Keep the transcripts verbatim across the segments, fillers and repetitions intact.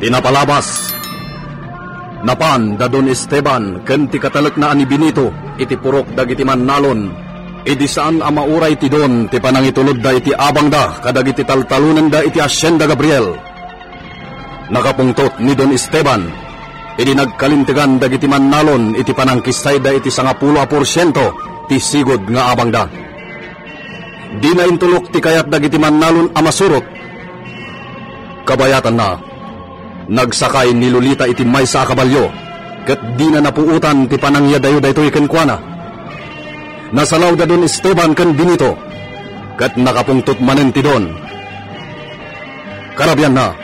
Ti napalabas, napan da Don Esteban ken ti katalekna a ni Benito iti purok dagiti mannalon. Idi saan a mauray ti don ti panangitulodda iti abangda kadagiti taltalonenda iti Hacienda Gabriel, nakapungtot ni Don Esteban idi nagkalintegan dagiti mannalon iti panangkissayda iti sangapulo a porsiento ti sigud nga abangda. Dina intulok ti kayat dagiti mannalon a masurot. Kabayatanna, nagsakay ni Lolita iti maysa a kabalio, ket dina napuotan ti panangyadayo daytoy kenkuana. Nasalaw da Don Esteban ken Benito, ket nakapungtot manen ti don. Karabianna,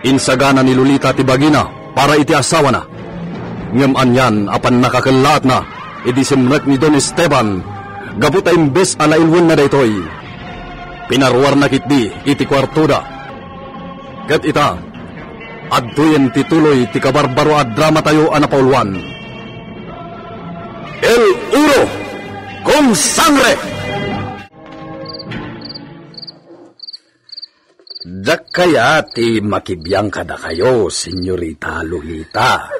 insagana ni Lolita ti bagina para iti asawana. Ngem anian a pannakakellaatna idi simrek ni Don Esteban, gapu ta imbes a nailwenna daytoy, pinaruarna ketdi iti kuartoda. Ket ita, adtoyen ti tuloy ti kabarbaro a dramatayo a napauluan. El Oro con Sangre! Diak kayat ti makibiang kadakayo, Senyorita Lolita.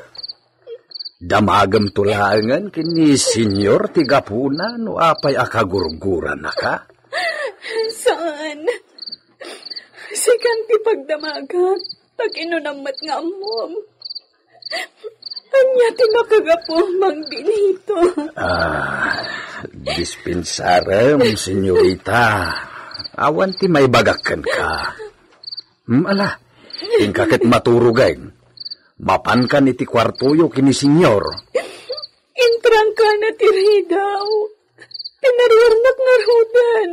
Damagemto laengen ken ni Senyor ti gapuna no apay a kagurguranaka. Saan? Sikan ti pagdamagak, ta kinunam met nga ammom. Ania ti makagapu, Mang Benito? Ah, dispensarem, senyorita. Awan ti maibagak kenka. Hmm, ala, inka ket maturogek. Mapankan iti kuartoyo ken ni Senyor. Intrangkana ti ridaw. Pinaruarnak ngaruden.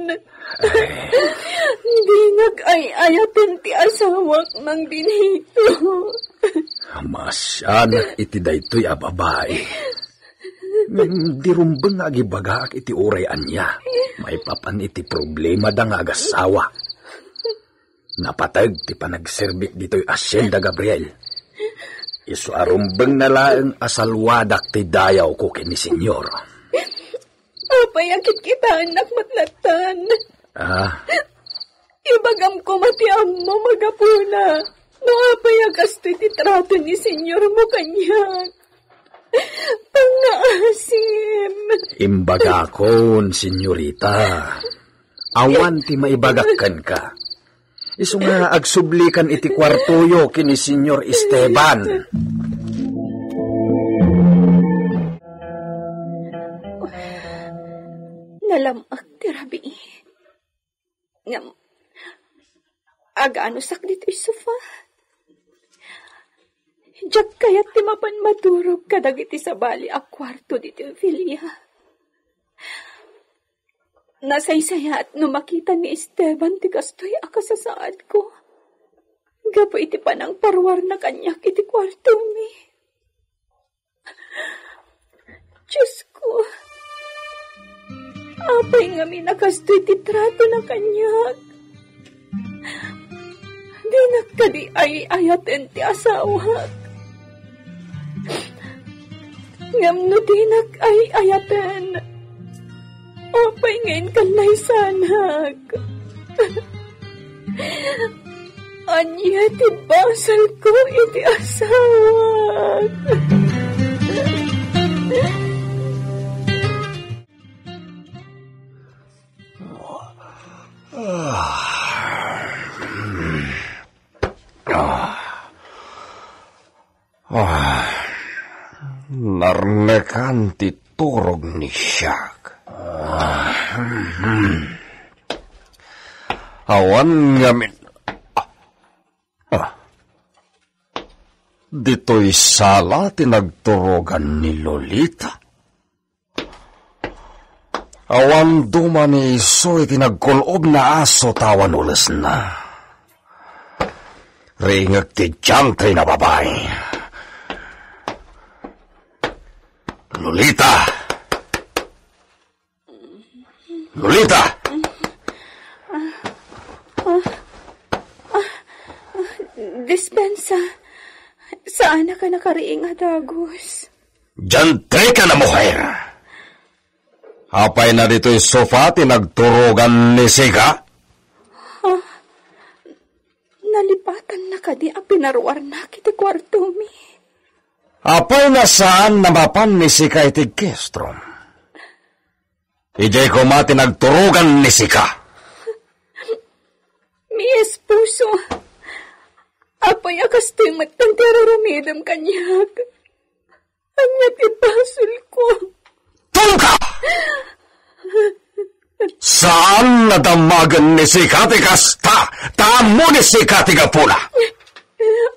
Ay. Dinak ay-ayaten ti asawak, Mang Benito. Maasianak iti daytoy a babai. Mm, di rumbeng nga agibagaak iti uray ania maipapan iti problemada nga agasawa. Napateg ti panagserbik ditoy Hacienda Gabriel. Isu a rumbengna laeng a salwadak ti dayawko ken ni Senyor. Apay a kitkitaennak met lattan? Ah. Ibagam koma ti ammom a gapuna. No apay a kastoy ti trato ni Senyor mo kaniak. Pangngaasim. Imbagakon, senyorita. Awan ti maibagak kenka. Isu nga agsublikan iti kuartoyo ken ni Senyor Esteban. Nalam-ek ti rabii. Ngem, aganusak ditoy sofa. Diak kayat ti mapan maturog kadagiti sabali a kuarto ditoy villa. Nasaysayaat no makita ni Esteban ti kastoy a kasasaadko gapu iti panangparuarna kaniak iti kuartomi. Diosko, apay ngamin a kastoy ti tratona kaniak? Dinak kadi ay-ayaten ti asawak. Ngem no dinak ay-ayaten, apay nga inkallaysanak? Ania ti basolko iti asawak? Ah. Ah, narnekan ti turog ni Siak. Ah, hmm. Awan ngamin. Ah. Ah. Ditoy sala ti nagturogan ni Lolita. Awan duma ni isu iti nagkul-ob na aso ta awan ulesna. Ringek ti diantay na babai. Lolita! Lolita! Dispensa. Saanak a nakariing a dagus. Diantay ka na, muher! Apay na ditoy sofa ti nagturogan ni Siga? Ha? Nalipatanna kadi a pinaruarnak iti kuartomi? Apay, saan a mapan ni Sika iti guest room? Idiay koma ti nagturogan ni Sika. Mi esposo, apay a kastoy met ti ar-aramidem kaniak? Ania ti basolko? Tungka! Saan a damagen ni Sika ti kasta, ta ammo ni Sika ti gapuna.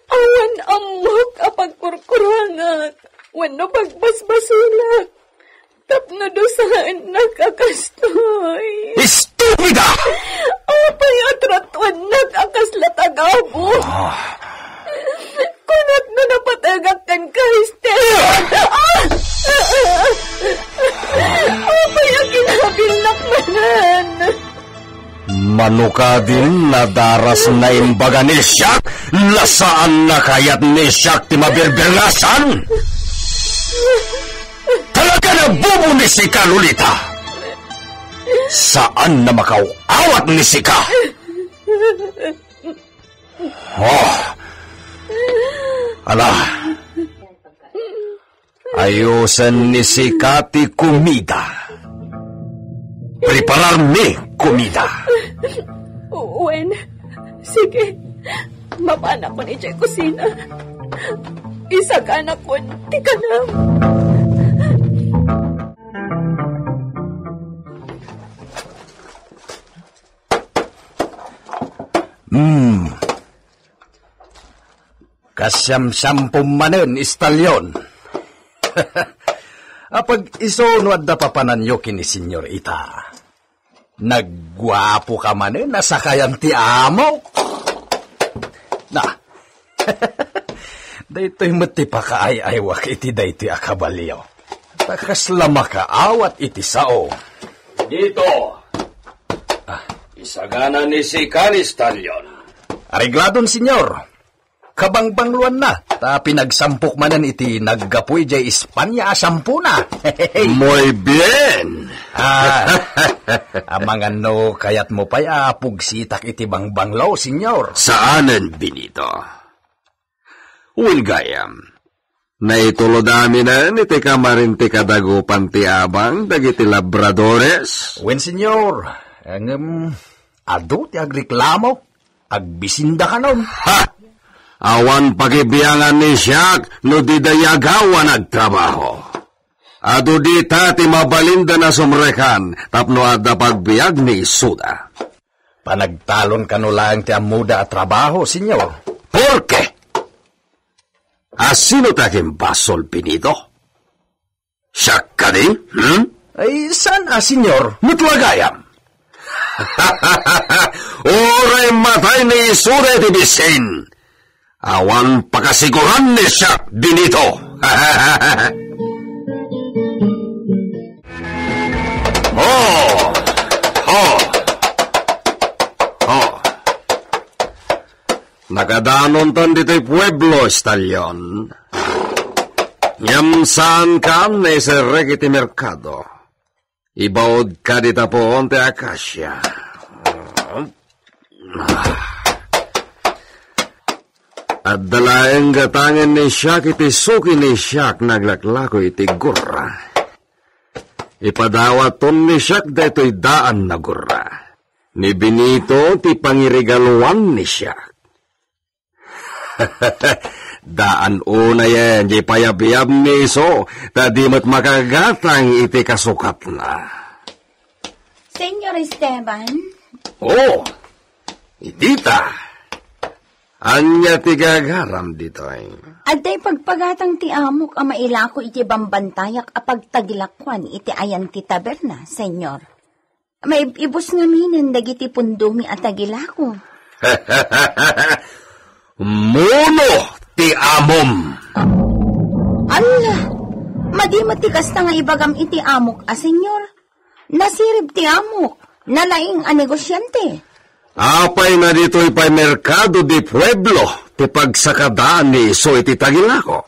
Awan ammok a pagkurkurangak wenno pagbasbasolak tapno dusaennak a kastoy. Estupida! Apay a tratuennak a kasla tagabu? Ah. Kunatna napategak ken Kristen. Ah! Apay a kinabilnak manen? Mano kadin nadaras na imbaga ni Siak, la saan a kayat ni Siak ti mabirbirngasan? Talaga a bubu ni Sika, Lolita! Saan a makaaw-awat ni Sika! Oh! Ala! Ayusen ni Sika ti kumida. Prepararmi kumida. Wen, sige. Mapanakon idiay kusina. Isaganakon ti kanam. Hmm. Kasiamsiampom manen, Estalion. Apag isu no adda papananyo ken ni Senyorita. Nagguapoka manen a sakayan ti amok. Na, daytoy met ti pakaay-aywak iti daytoy a kabalio. Ta kasla makaawat iti sao. Dito. Ah. Isagana ni Sika ni Estalion. Arigladon, Senyor. Kabangbangloanna, ta pinagsampok manen iti naggapu idiay Espanya a siampona. Muy bien! Ah, amangan no kayatmo pay a pugsitak iti bangbanglo, Senyor. Saanen, Benito. Wen gayam, naitulod aminen iti kamarin ti kadagupan ti abang dagiti labradores? Wen, Senyor. Ngem, adu ti agreklamo. Agbisindakanon. Ha! Awan pakibiangan ni Siak no dida agawan agtrabaho. Adu dita ti mabalinda a sumrekkan tapno adda pagbiag ni isuda. Panagtalon kano laeng ti ammoda a trabaho, Senyor. Porke? Asino ti agimbasol, Benito? Siak kadi? Hmm? Ay, saan a, Senyor? Met la gayam. Uray matay ni isuda iti bisin, awan pakasiguran ni Siak, Benito. Oh! Oh! Oh! Nakadanonton ditoy pueblo, Estalion. Ngem saanka a naiserrek iti merkado. Ibaudka dita puon ti akasia. Adda laeng gatangen ni Siak iti suki ni Siak naglaklako iti gurra. Ipadawaton ni Siak daytoy daan a gurra. Ni Benito ti pangirigaluan ni Siak. Daan unayen diay payabyab ni isu, ta di met makagatang iti kasukatna. Senyor Esteban? Oh, Edita. Ania ti gagaram ditoy? Adda ipagpagatang ti amok a mailako iti bambantayak a pagtagilakuan iti ayan ti taberna, Senyor. Maib-ibus ngaminen dagiti pundomi a tagilako. Muno ti amom! Alla! Madi met ti kasta nga ibagam iti amok a, Senyor. Nasirib ti amok. Nalaing a negosiante. Apay na ditoy pay merkado di pueblo ti pagsakadaan ni isu iti tagilako?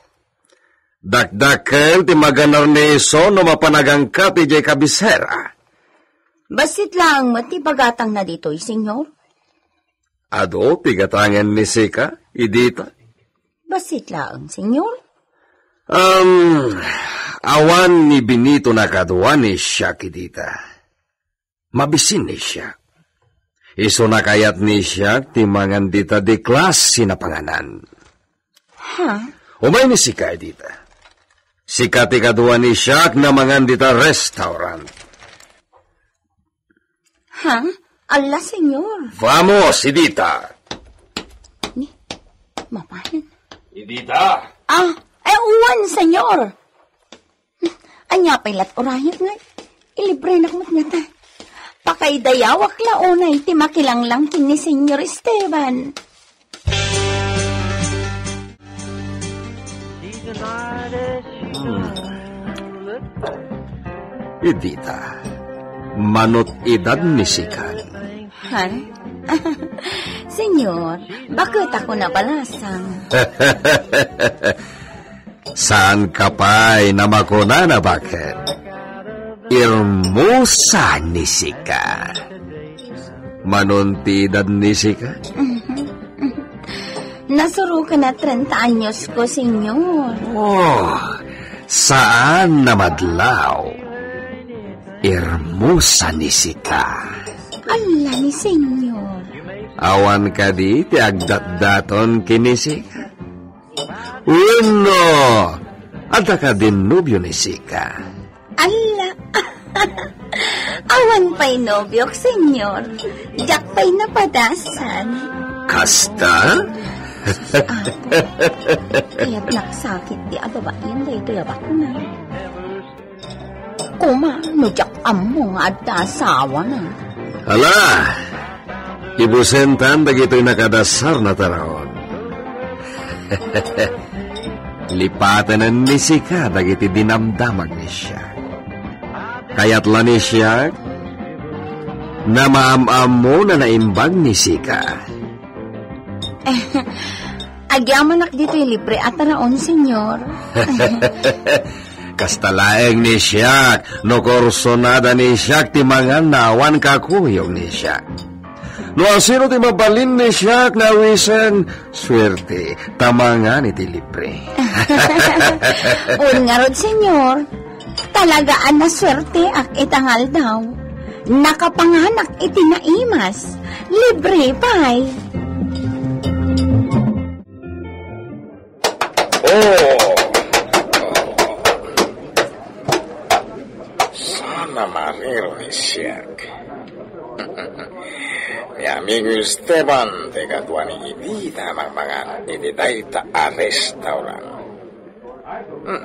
Dakdakkel ti maganar ni isu no mapan agangkat idiay kabisera. Bassit laeng met ti pagatangna ditoy, Senyor. Adu ti gatangen ni Sika, Edita? Bassit laeng, Senyor. Um, awan ni Benito a kadua ni siak, Edita. Mabisin ni siak. Isuna kayat ni siak ti mangan dita di klase a panganan. Ha? Umay ni sika, Edita. Sika ti kadua ni siak a mangan dita restaurant. Ha? Alla, Senyor. Vamos, Edita! Ni, mapahin. Edita! Ah, eh, uwan, Senyor. Ania pay lat urayek nga ilibrenak met ngata. Pakaidayawak la unay ti makilanglang ken ni Senyor Esteban. Hmm. Edita, manut edad ni Sika. Han? Senyor, baket a kuna balasang. Saanka pay a makuna a baket. Hermosa ni Sika. Manun ti edad ni Sika? Nasuroken a trenta anyosko, Senyor. Oh, saan a madlaw. Hermosa ni Sika. Alla ni Senyor. Awan kadi ti agdatdaton ken ni Sika? Wenno, adda kadi nobio ni Sika? Alla. Awan pay nobiok, Senyor. Diak pay napadasan. Kasta? Apo, kayat naksakit ti ababain daytoy a baknang. Koma, no diak ammo nga adda asawana. Ala, ibusentan dagitoy nakadasar a taraon. Lipaten ni Sika dagiti dinamdamag ni siak. Kayat la ni siak, na maam-ammona a naimbag ni Sika. Agyamanak ditoy libre a taraon, Senyor. Kasta laeng ni siak, no kursunada ni siak ti mangan a awan kakuyog ni siak. No asino ti mabalin ni siak nga awisen, suerte, ta mangan iti libre. Wen ngarud, Senyor. Talaga a nasuerteak ita nga aldaw. Nakapanganak iti naimas. Libre pay. Oh. Saan a mariro ni siak. Ni amigo Esteban, ti kadua ni Edita a mangmangan iti dayta a restaurant. Hmm.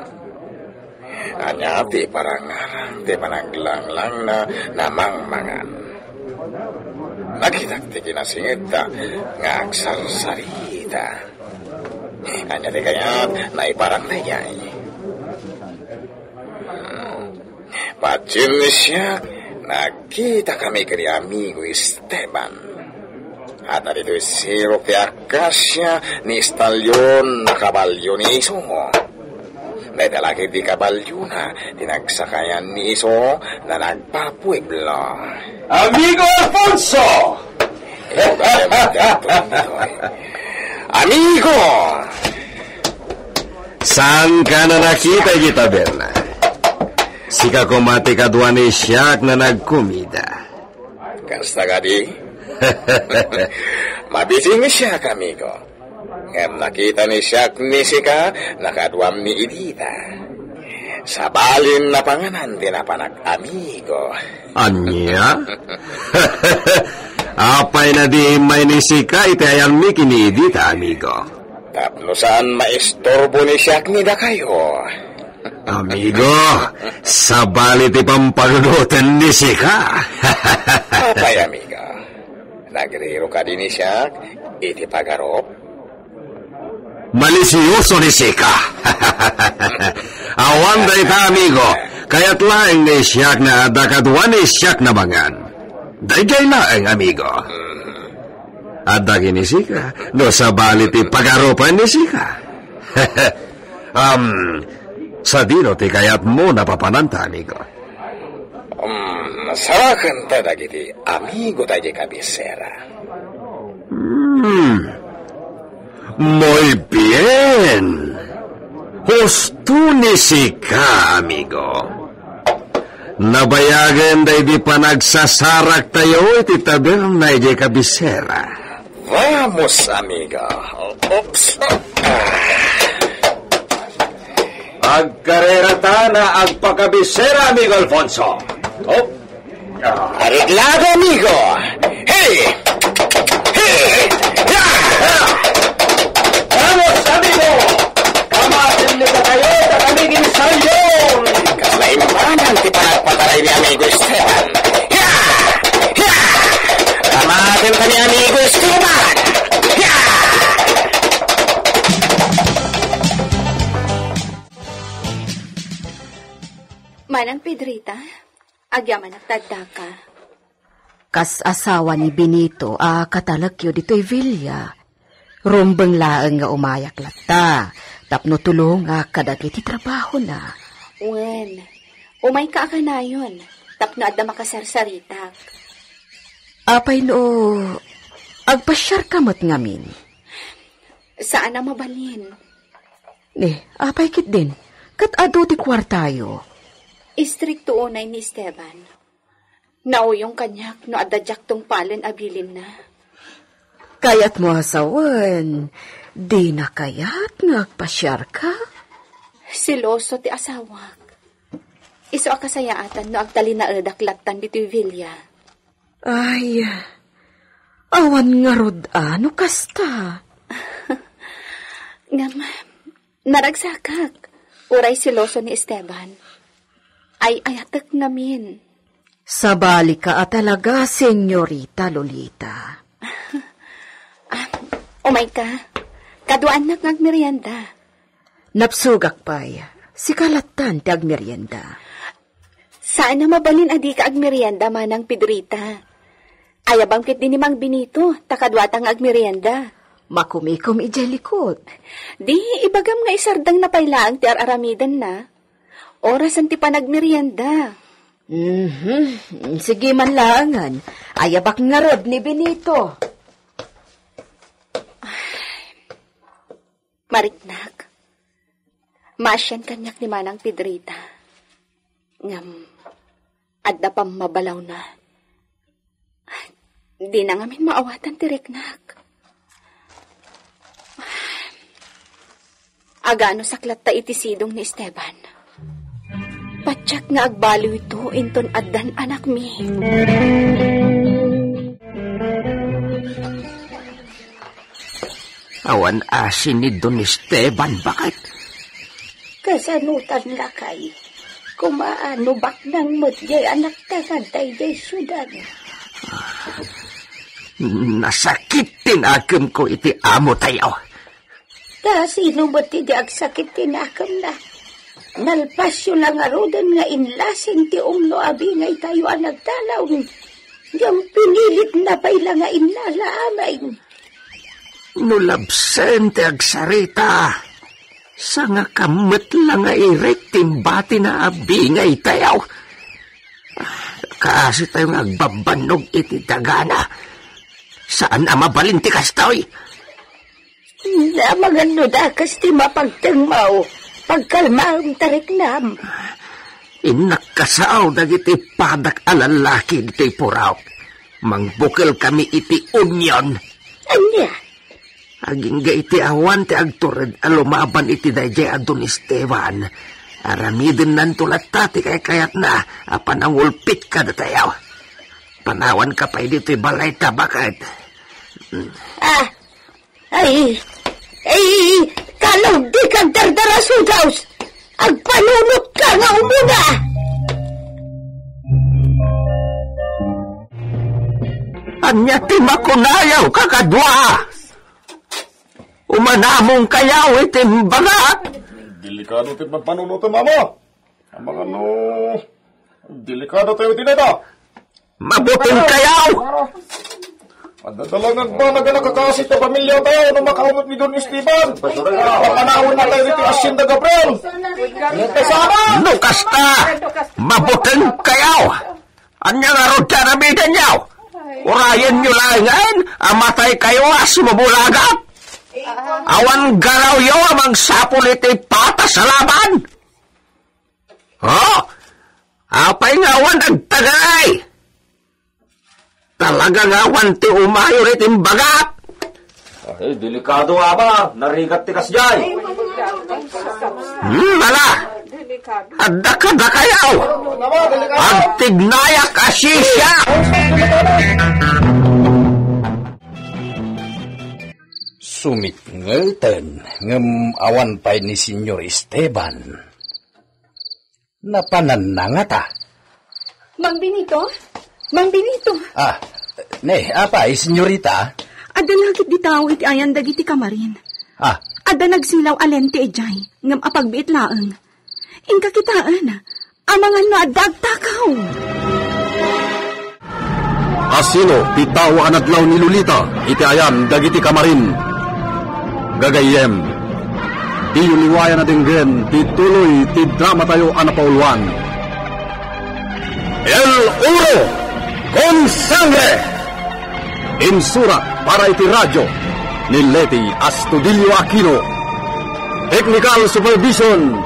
Ania ti parangarang ti panaglanglangna a mangmangan? Nakitak ti kinasingedda nga agsarsarita. Ania ti kayat a iparang daydiay? Hmm. Patien ni siak, nagkitakami ken ni amigo Esteban. Adda ditoy sirok ti akasia ni Estalion a kabalio ni Iso. Dayta la ketdi kabaliona ti nagsakayan ni Iso a nagpapueblo. Amigo Alfonso! Amigo! Saanka a nakita iti taberna? Sika koma ti kadua ni siak a nagkomida. Kasta kadi? Mabisin ni siak, amigo. Ngem nakita ni siak ni sika a kaduam ni Edita. Sabali a panganan ti napanak, amigo. Ania? Apay a di immay ni sika iti ayanmi ken ni Edita, amigo? Tapno saan maisturbo ni siak ni dakayo. Amigo, sabali ti pampanunoten ni sika. Apay, amigo? Nagriro kadi ni siak iti pagarup? Malisioso ni sika. Awan dayta, amigo. Kayat laeng ni siak a adda kadua ni siak a mangan. Daydiay laeng, amigo. Adda ken ni sika, no sabali ti pagarupen ni sika. Am, sadino ti kayatmo a papananta, amigo? Um, saraken ta dagiti amigo ta idiay kabisera. Hmm. Muy bien. Husto ni sika, amigo. Nabayagen daydi panagsasaraktayo iti taberna idiay kabisera. Vamos, amigo. Oops. Agkarerata nga agpakabisera, amigo Alfonso. Oh. Areglado, amigo. Hey! Hey! Ya! Vamos, amigo! Kamaten ni katayo, ta kami ginsalyon! Kasla imbanan ti panagpataray ni amigo Esteban. Ya! Ya! Kamaten kami, amigo Esteban! Ya! Manang Pedrita, agyamanak ta addaka. Kas asawa ni Benito a katalekyo ditoy villa, rumbeng laeng nga umayak latta tapno tulongak kadagiti trabahona. Wen, umayka a kanayon tapno adda makasarsaritak. Apay no agpasiarka met ngamin? Saan a mabalin. Ni, apay ketdin, ket adu ti kuartayo. Istrikto unay ni Esteban. Nauyong kaniak no adda diak tungpalen a bilinna. Kayatmo a sawen, dina kayat nga agpasiarka? Seloso ti asawak. Isu a kasayaatan no agtalinaedak lattan ditoy villa. Ay, awan ngarud a no kasta. Ngem, naragsakak. Uray seloso ni Esteban. Ay-ayatek ngamin. Sabalika a talaga, Senyorita Lolita. Ah, umayka. Kaduaannak nga agmerienda. Napsugak pay. Sika lattan ti agmerienda. Saan a mabalin a dika agmerienda, Manang Pedrita. Ayabam ketdi ni Mang Benito, ta kaduata nga agmerienda. Makumikom idiay likod. Di, ibagam nga isardengna pay laeng ti ar-aramidenna. Orasen ti panagmerienda. Mhm. Sige man laengen. Ayabak ngarud ni Benito. Mariknak, maasian kaniak ni Manang Pedrita. Ngem, adda pammabalawna. Dina ngamin maawatan ti riknak. Agano saklatta iti sidong ni Esteban. Patiek nga agbaliwto inton addan anakmi. Awan asin ni Don Esteban, baket? Kasanotan lakay? Kumaano baknang met jay anakta nga adda idiay siudad? Nasakit ti nakemko iti amo tayo. Ta sino met ti di agsakit ti nakemna? Nalpasyo la ngaruden nga inlasin ti umno a bingay tayo a nagdalaw, ngem pinilitna pay la nga innala amin. No labsen ti agsarita, sangakam met la nga irek ti imbatina a bingay tayo. Kaasi tayo nga agbabbannog iti dagana. Saan a mabalin ti kastoy. Amangan no dakes ti mapagtengmaw, pagkalmaem ta riknam. Innak kasao dagiti padak a lallaki ditoy puraok. Mangbukel kami iti union. Ania? Agingga iti awan ti agtured a lumaban iti daydiay a Don Esteban, aramidennanto latta ti kaykayatna a panangulpit kadatayo. Panawanka pay ditoy balay ta baket. Ah, Ay, ay, kalog, dika agdardarasudaw. Agpanunotka nga umuna. Ania ti makunayo, kakadua? Umanamong kayaw iti imbagak. Delikado ti pagpanunotem, amo. Amangan no, delikado tayo iti dayta. Mabuting kayaw! Adda la nga agbanag a nakakasi ti pamiliatayo no makaunot ni Don Esteban. Papanawennatayo iti Hacienda Gabriel. Kasama! No kasta, mabuting kayaw! Ania ngarud ti aramidenyo? Urayenyo laengen a mataykayo a sumubulagak. Awan garawyo a mangsapul iti patas a laban. Oh, apay nga awan agtagay? Talaga nga awan ti umayo iti imbagak. Ay, delikado, Ama. Narigat ti kasjay. Hmm, ala. Adda kadakayaw. Agtignayak a sisya. Sumitngeten, ngem awan pay ni Señor Esteban. Napananna ngata. Mang Benito? Mang Benito! Ah, ne, apay, senyorita? Adda lagit di tao iti ayan dagiti kamarin. Ah. Adda nagsilaw a lente idiay, ngem apagbiit laeng. Inka kitaen, amangan no adda agtakaw. Asino ti tao a nadlaw ni Lolita iti ayan dagiti kamarin? Gagayyem, diyo liwayan a denggen ti tuloy ti dramatayo a napauluan. El Oro con Sangre! Insurat para iti radyo ni Leti Astudillo Aquino. Technical Supervision,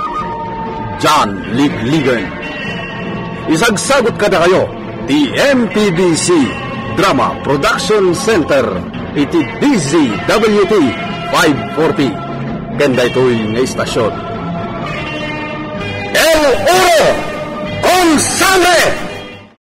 John Ligligan. Isagsagut kadakayo ti M P B C Drama Production Center iti D Z W T five forty. Ken daytoy nga istasyon, El Oro con Sangre!